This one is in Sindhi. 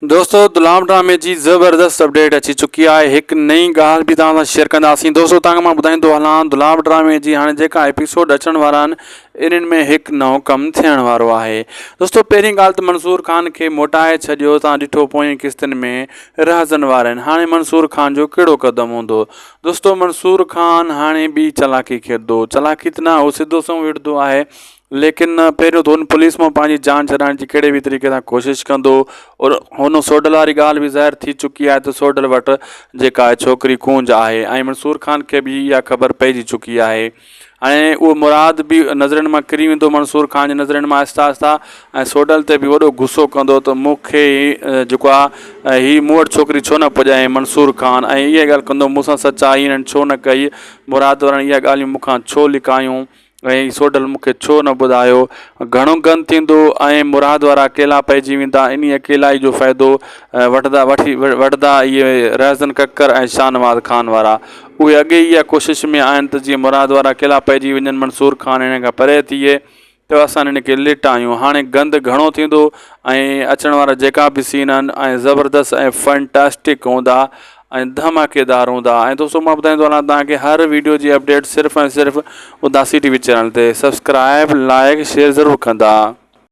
دوستو دولاب ڊرامي جي زبردست اپڊيٽ اچي چڪي آهي هڪ نئين ڳالهه به توهان سان شيئر ڪنداسين دوستو توهان کي مان ٻڌائيندو هلان دولاب ڊرامي جي هاڻي جيڪا ايپيسوڊ اچڻ وارا آهن انهن ۾ هڪ نئون ڪم ٿيڻ وارو آهي دوستو پهرين ڳالهه ته منصور خان کي موٽائي ڇڏيو توهان ڏٺو پوئين قسطن ۾ رهزن وارن هاڻي منصور خان جو ڪهڙو قدم هوندو دوستو منصور خان هاڻي ٻي چالاڪي کيڏندو چالاڪي ته نه هو سڌو سنئون وڙهندو آهي ليڪن پهريون ته هن پوليس مان پنهنجي جان ڇڏائڻ جي ڪهڙي به طريقي سان ڪوشش ڪندو اور هن سوڍل واري ڳالهه به ظاهر ٿي چڪي آهي ته سوڍل وٽ جيڪا آهي ڇوڪري ڪونج آهي ۽ منصور خان کي به اها خبر پئجي چڪي آهي ۽ اهو مراد به نظرن مان ڪري ويندو منصور خان جي نظرن مان آهستي آهستي ۽ سوڍل تي به وڏو غصو ڪندو ته مون کي جيڪو آهي هي مون وٽ ڇوڪري ڇو نه پڄائي منصور خان ۽ اها ڳالهه ڪندو مون سان سچائي هنن ڇو نه ڪئي مراد وارن اها ڳالهيون مون کان ڇو لڪايون ۽ سوڍل مون کي ڇو نه ٻڌايو؟ گهڻو گند ٿيندو ۽ مراد وارا اڪيلا پئجي ويندا. انهيء اڪيلائي جو فائدو وٺندا وٺي وٺندا اهي رهزن ڪڪر ۽ شاهنواز خان وارا. اهي اڳي ئي اها ڪوشش ۾ آهن ته جيئن مراد وارا اڪيلا پئجي وڃن، منصور خان انهن کان پري ٿئي ته اسان انهن کي لٽايون. هاڻي گند گهڻو ٿيندو ۽ اچڻ وارا جيڪا به سين آهن ۽ زبردست ۽ فنٽاسٽڪ هوندا. ۽ ڌماڪيدار هوندا ۽ دوستو مان ٻڌائيندو هلان توهان کي هر ويڊيو جي اپڊيٽ صرف ۽ صرف اداسي ٽي وي چينل تي سبسڪرائب لائڪ شيئر ضرور ڪندا.